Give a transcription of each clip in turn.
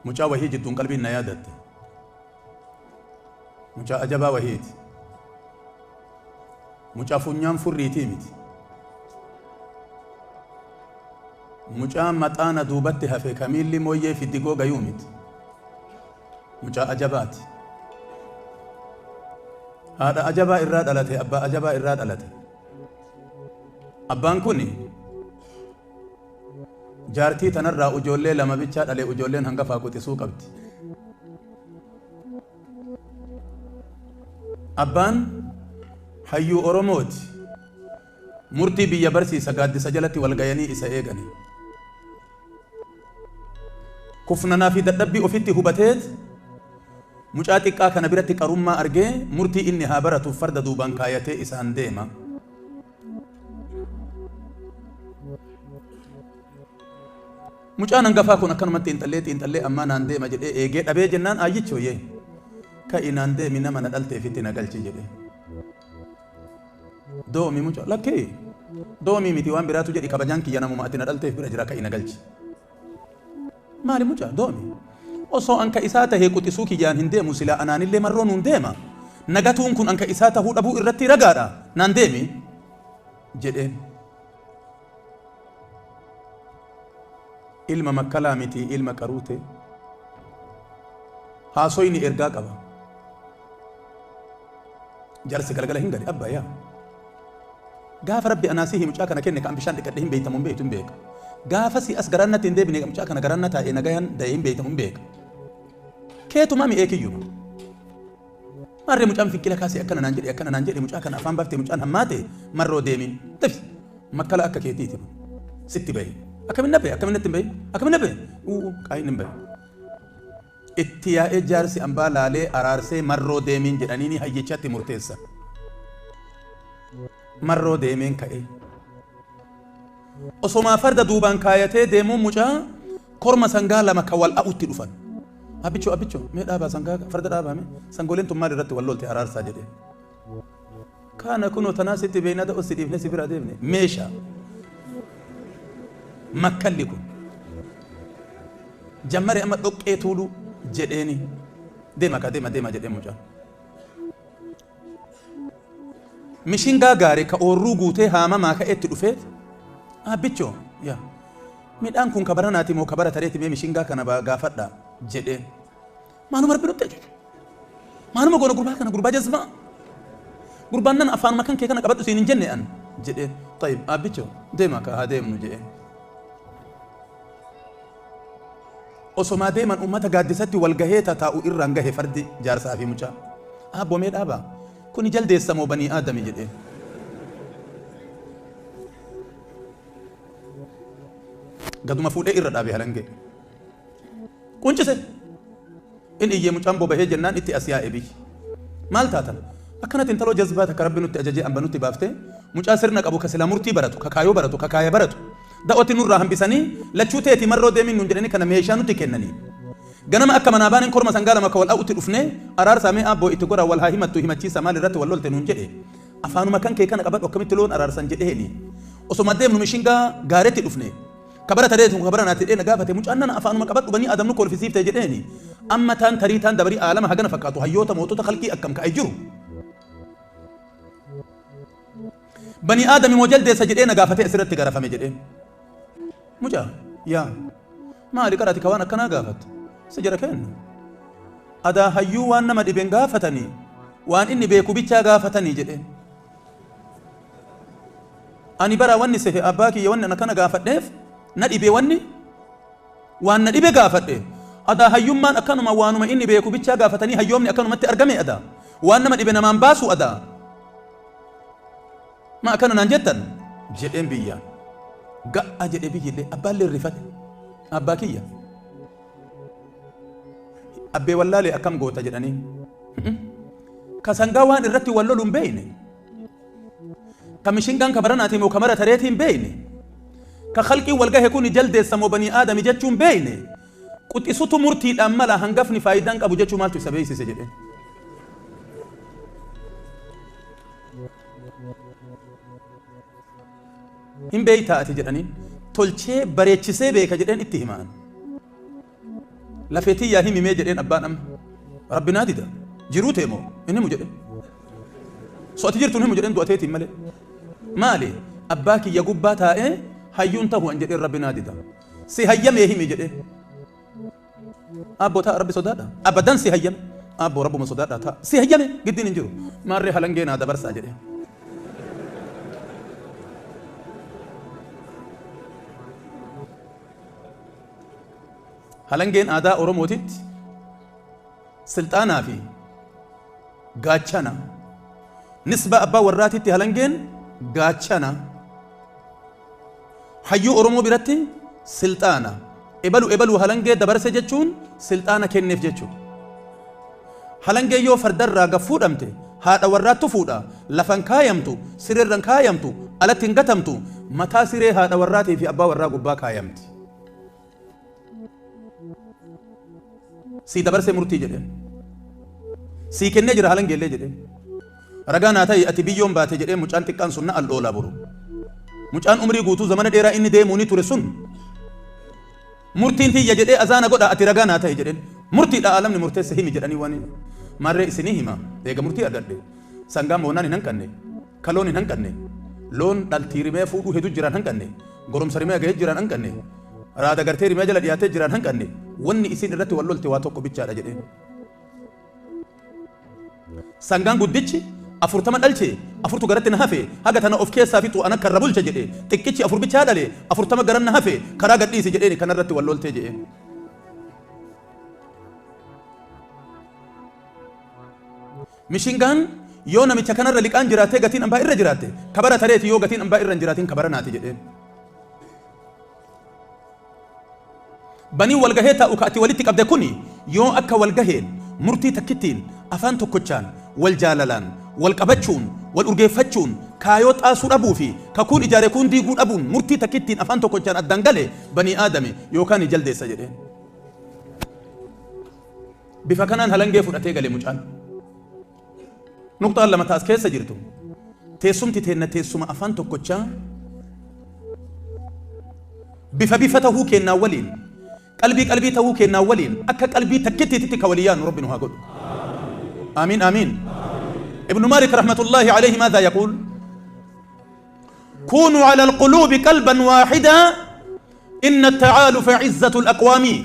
Mucaa wahii jidduun qalbiin na yaadatte. Mucaa ajabaa wahiiti. Mucaa funyaan furriitii miti. Mucaa maxaana duubatti hafe kamiilli mooyyee fiddigoo gayuu miti. Mucaa ajabaati. Haadha ajabaa irraa dhalate, abbaa ajabaa irraa dhalate. Abbaan kun jaartii tanarraa ujoollee lama bichaa dhale, ujoolleen hangafaa quxisuu qabdi. Abbaan hayyuu Oromooti. Murtii biyya barsiisa, gaaddisa jalatti wal gayanii isa eegani. Kufnanaa fi dadhabbii ofitti hubateet mucaa xiqqaa kana biratti qarummaa argee murtii inni haa baratuuf farda duubaan kaayatee isaan deema. Mucaan hangafaa kun akkanumatti xiinxallee xiinxallee ammaa naan deema jedhee eegee dhabee jennaan aayyichooyee ka'i naan deemi nama na dhalteefitti na galchi jedhee. Doomi mucaa lakkee doomii miti waan biraatu jedhi kabajaan kiyya namuma ati na dhalteef bira jira ka'i na galchi. Maali mucaa doomi? Osoo anka isaa tahee quxisuu kiyyaan hin deemu silaa anaanillee marroo nuun deema. Nagatuun kun anka isaa tahuu dhabuu irratti ragaadha naan deemi jedheen. Ilma makkalaa miti ilma qaruute. Haasoyni ergaa qaba. Jaarsi galgala hin gale abbaa yaa. Gaafa rabbi anaa sihi mucaa kana kenne kan bishaan dhiqadhe hin beeytamu hin beektu hin beeka. Gaafa si as garaan natti hin deebine mucaa kana garaan na taa'e nagayaan da'e hin beeytamu hin beeka. Keetuma mi'ee kiyyuma. Maarree mucaan finqila kaasee akkana naan jedhe akkana naan jedhe mucaa kana afaan baaftee mucaan hammaate marroo deemin. Dafi makkala akka keetiiti sitti bahe. Akkamin na bahe akkamin natti hin bahe akkamin na bahe uu qaayin hin bahe. Itti yaa'ee jaarsi ambaa laalee araarsee marroo deemiin jedhaniini hayyichatti murteessa. Marroo deemeen ka'ee. Osomaa farda duubaan kaayatee deemuun mucaa korma sangaa lama ka wal a'utti dhufan. Abbichoo abbichoo mee dhaabaa sangaa farda dhaabaa mee sangooleen tun maal irratti wal lolte araarsaa jedhee. Kaana kunoo tanaa sitti beeynaa ta'us si dhiifnee si bira deemne meeshaa. Makkalli kun. Jammare amma dhoqqee tuuluu jedheeni. Deema kaa deema deema jedhee mucaan. Mishingaa gaarii ka oorruu guutee haamamaa ka'etti dhufeet abbichoo yaa midhaan kun ka baranaati moo ka bara tareeti mee mishingaa kana gaafadha jedheen. Maaluma rabbi nutti ajaju. Maaluma goona gurbaa kana gurbaa jazbaa. Gurbaan nan afaanuma kan kee kana qabadhu siin hin jenne an jedheen. Tayyib abbichoo deema ka haa deemnu jedheen. Osomaa deeman uummata gaaddisatti wal gahee tataa'u irraan gahe fardi jaarsaa fi mucaa. Aabboo mee dhaabaa. Kuni jaldeessa moo banii aadami jedheen. Gaduma fuudhee irra dhaabe halangee. Quncise. In iyyee mucaan bobahee jennaan itti as yaa'e biyyi. Maal taatan? Akkanatti intaloo jazbaa takka rabbi nutti ajajee amba nutti baaftee mucaa sirna qabu ka silaa murtii baratu, ka kaayoo baratu, ka kaaya baratu. Da'otti nurraa hambisanii lachuu teeti marroo deemiin nuun jedhanii kana meeshaa nutti kennanii. Ganama akka manaa baaneen korma sangaa lama ka wal a'utti dhufnee araarsaa mee aabboo itti goraa wal haa himattu himachiisa maal irratti wal lolte nuun jedhe. Afaanuma kan kee kana qabadhu akkamitti loon araarsan jedheeni. Osoma deemnu mishingaa gaaretti dhufne. Kabara taree sun kabara naatti dheena gaafate mucaan nana afaanuma qabadhu banii aadam nu kolfisiifte jedheeni. Amma taan tarii taan dabarii aalama hagana fakkaatu hayyoota mootota khalqii akkam ka'e jiru. Banii aadami moo jaldeessa jedhee na gaafatee asirratti garafame jedheen. Mucaa yaa maali qarati ka waan akkanaa gaafattu si jara kennu. Adaa hayyuu waan nama dhiben gaafatanii waan inni beeku bichaa gaafatanii jedheen. Ani bara wanni sehe abbaa kiyya wanni ana kana gaafadheef na dhibe wanni waan na dhibe gaafadhe. Adaa hayyummaan akkanuma waanuma inni beeku bichaa gaafatanii hayyoomni akkanumatti argame adaa. Waan nama dhibe namaan baasu adaa. Ma akkana naan jettan jedheen biyyaan. Ga'a jedhe biyyillee abbaallee rifate. Abbaa kiyya. Abbee wallaalee akkam goota jedhanii. Ka sangaa waan irratti wal lolu hin beekne. Ka mishingaan ka baranaati moo ka mara tareetii hin beekne. Ka khalqiin wal gahe kun jaldeessa moo banii aadami jechuu hin beekne. Quxisutu murtiidhaan mala hangafni faayidaan qabu jechuu maaltu isa beeksise jedheen. Hin beektaa ati jedhaniin. Tolchee bareechisee beeka jedheen itti himaan. Lafee tiyyaa himi mee jedheen abbaan amma. Rabbi naa dida. Jiruu tee moo? Hin himu jedheen. So ati jirtu hin himu jedheen du'a teetiin malee. Maali? Abbaa kiyya gubbaa taa'ee hayyuun tahu an jedheen Rabbi naa dida. Si hayyamee himi jedheen. Aabboo ta'a Rabbi sodaadha. Abadan si hayyame. Aabboo Rabbuma sodaadha ta'a. Si hayyame giddiin hin jiru. Maarree halangee naa dabarsaa jedheen. Halangeen aadaa Oromootitti silxaanaa fi gaachana. Nisbaa abbaa warraatitti halangeen gaachana. Hayyuu Oromoo biratti silxaana. Ebalu ebalu halangee dabarse jechuun silxaana kenneef jechuudha. Halangeen yoo fardarraa gad fuudhamte haadha warraattu fuudha, lafa hin kaayamtu, sireerra hin kaayamtu, alatti hin gatamtu, mataa siree haadha warraatii fi abbaa warraa gubbaa kaayamti. Sii dabarsee murtii jedheen. Sii kennee jira halangeellee jedheen. Ragaa naa ta'i ati biyyoon baate jedhee mucaan xiqqaan sun na al'oolaa boru. Mucaan umrii guutuu zamana dheeraa inni deemuuni ture sun murtiin tiyya jedhee azaana godha ati ragaa naa ta'i jedheen. Murtiidha aalamni murteesse himi jedhanii waan maarree isinii hima eega murtii argadhe sangaan moonaan hin hanqanne kaloon hin hanqanne loon dhaltii rimee fuudhuu hedu jiraan hanqanne goromsa rimee gahee jiraan hanqanne raada gartee rimee jala dhiyaatee jiraan hanqanne wanni isin irratti wal lolte waa tokko bichaadha jedheen. Sangaan guddichi 40 dhalche, afurtu garatti na hafe, haga tana of keessaa fixu ana karra bulcha jedhe, xiqqichi 4 bichaa dhale, 40 garan na hafe, karaa gad dhiisi jedheeni kana irratti wal loltee jedheen. Mishingaan yoo namicha kanarra liqaan jiraattee gatiin ambaa irra jiraatte, kabara tareeti yoo gatiin ambaa irra hin jiraatin kabara naati jedheen. Baniin walgahee taa'u ka ati walitti qabde kuni yoo akka walgaheen murtii takkittiin afaan tokkochaan wal jaalalaan wal qabachuun wal urgeeffachuun kaayoo xaasuu dhabuu fi ka kuun ijaare kuun diiguu dhabuun murtii takkittiin afaan tokkochaan addaan gale banii aadami yookaan ni jaldeessa jedheen. Bifa kanaan halangee fudhatee gale mucaan. Nuqxaan lama ta as keessa jirtu teessumti teenna teessuma afaan tokkochaa bifa bifa tahuu keennaa waliin qalbii qalbii tahuu keennaa waliin akka qalbii takkittiititti ka walii yaannu Rabbi nu haa godhu. Aamiin aamiin. Ibnu Maalik rahmatullaahi alayhi maadhaa yaquul? Kuunuu ala alquluubi qalban waahidaa inna atta'aalufa izzatul aqwaamii.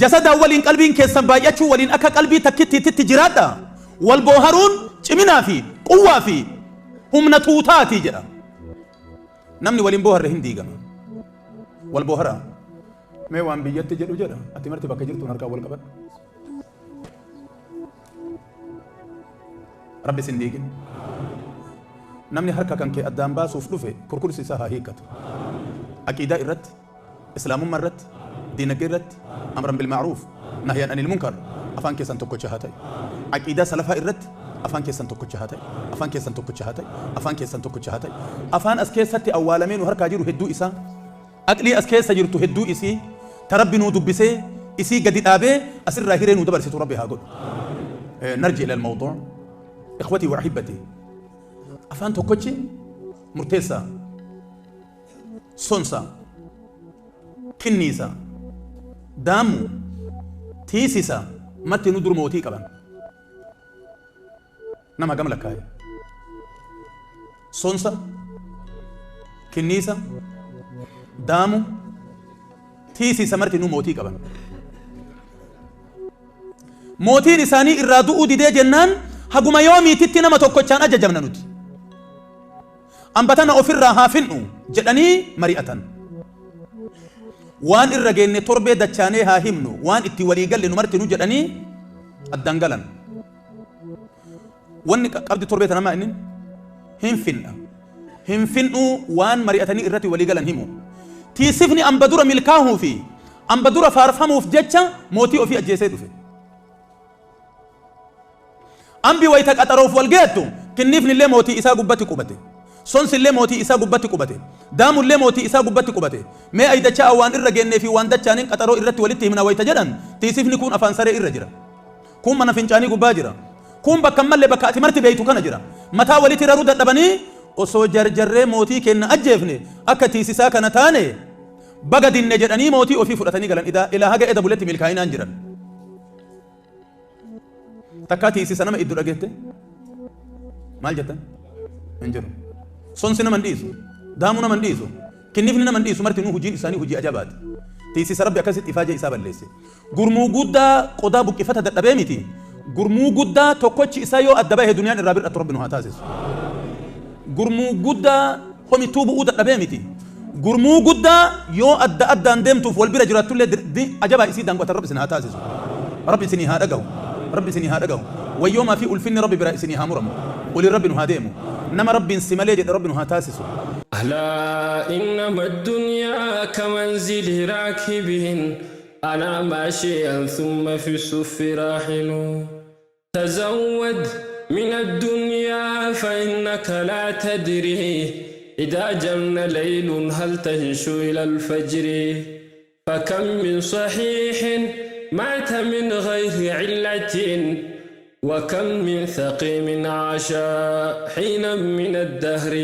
Jasadaan waliin qalbiin keessan baay'achuu waliin akka qalbii takkittiititti jiraadha. Wal booharuun ciminaa fi quwwaa fi humna tuutaati jedha. Namni waliin booharre hin diigama. Wal booharaa. Mee waan biyyatti jedhu jedha. Ati marti bakka jirtuun harkaan wal qabadhu. Rabbi sin diigin. Namni harka kan kee addaan baasuuf dhufe kurkursi isaa haa hiikkatu. Aqiidaa irratti Islaamummaa irratti, diinagdee irratti, amran bil ma'ruuf, nahyan anil munkar, afaan keessan tokkocha haa ta'e. Aqiidaa salafaa irratti afaan keessan tokkocha haa ta'e. Afaan keessan tokkocha haa ta'e. Afaan keessan tokkocha haa ta'e. Afaan as keessatti awwaalamee nu harkaa jiru hedduu isaa, aqlii as keessa jirtu hedduu isii, ta Rabbi nuu dubbisee, isii gadi dhaabee asirraa hiree nuu dabarsitu Rabbi haa godhu. Narji ila al-mawduu. Ikhwatii wa ahibbatii. Afaan tokkochi murteessaa. Sonsa, kinniisa, daammu, tiisisa martinuu dur mootii qaban. Nama hagam lakkaaye? Sonsa, kinniisa, daamu, tiisisa martinuu mootii qaban. Mootiin isaanii irraa du'uu didee jennaan haguma yoomiititti nama tokkochaan ajajamna nuti. Amba tana ofirraa haa fin'u jedhanii mari'atan. Waan irra geenne torbee dachaanee haa himnu, waan itti walii galle nu martinu jedhanii addaan galan. Wanni qabdi torbee tana maa inni? Hin fin'a. Hin fin'uu waan mari'atanii irratti walii galan himu. Tiisifni amba dura milkaahuu fi amba dura faarfamuuf jecha mootii ofii ajjeesee dhufe. Ambi wayta qaxaroof wal geettu, kinniifnillee mootii isaa gubbatti qubate. Sonsillee mootii isaa gubbatti qubate. Daamullee mootii isaa gubbatti qubate. Mee ay dacha'a waan irra geennee fi waan dachaaniin qaxaroo irratti walitti himna wayta jedhan, tiisifni kuun afaan saree irra jira. Kuun mana fincaanii gubbaa jira. Kuun bakka hin malle bakka ati marti beeytu kana jira. Mataa waliti raruu dadhabanii osoo jarjarree mootii keenna ajjeefne akka tiisisaa kana taane, Baga dinne jedhanii mootii ofii fudhatanii galan idaa ilaa haga eda buletti milkaa'inaan jiran. Takkaa tiisisa nama iddu dhageette? Maal jettan? Hin jiru. Sonsi nama hin dhiisu. Daamuu nama hin dhiisu. Kinnifni nama hin dhiisu martinuu hujiin isaanii hujii ajabaati. Tiisisa Rabbi akkasitti ifaajee isaa balleesse. Gurmuu guddaa qodaa buqqifata dadhabee miti. Gurmuu guddaa tokkochi isaa yoo adda bahe duniyaan irraa bir'attu Rabbi nu haa taasisu. Gurmuu guddaa homituu bu'uu dadhabee miti. Gurmuu guddaa yoo adda addaan deemtuuf wal bira jiraattullee ajabaa isii daanqatan Rabbi isin haa taasisu. Rabbi isinii haa dhagahu. Rabbi isinii haa dhagahu. Wayyoomaa fi ulfinni Rabbi biraa isinii haa muramu. Waliin Rabbi nu haa deemu. Nama Rabbiin si malee jedhe Rabbi nu haa taasisu. ألا إنما الدنيا كمنزل راكب أنا ماشيا ثم في السف راحل تزود من الدنيا فإنك لا تدري إذا جن ليل هل تهش إلى الفجر فكم من صحيح مات من غير علة وكم من ثقيم عاش حينا من الدهر.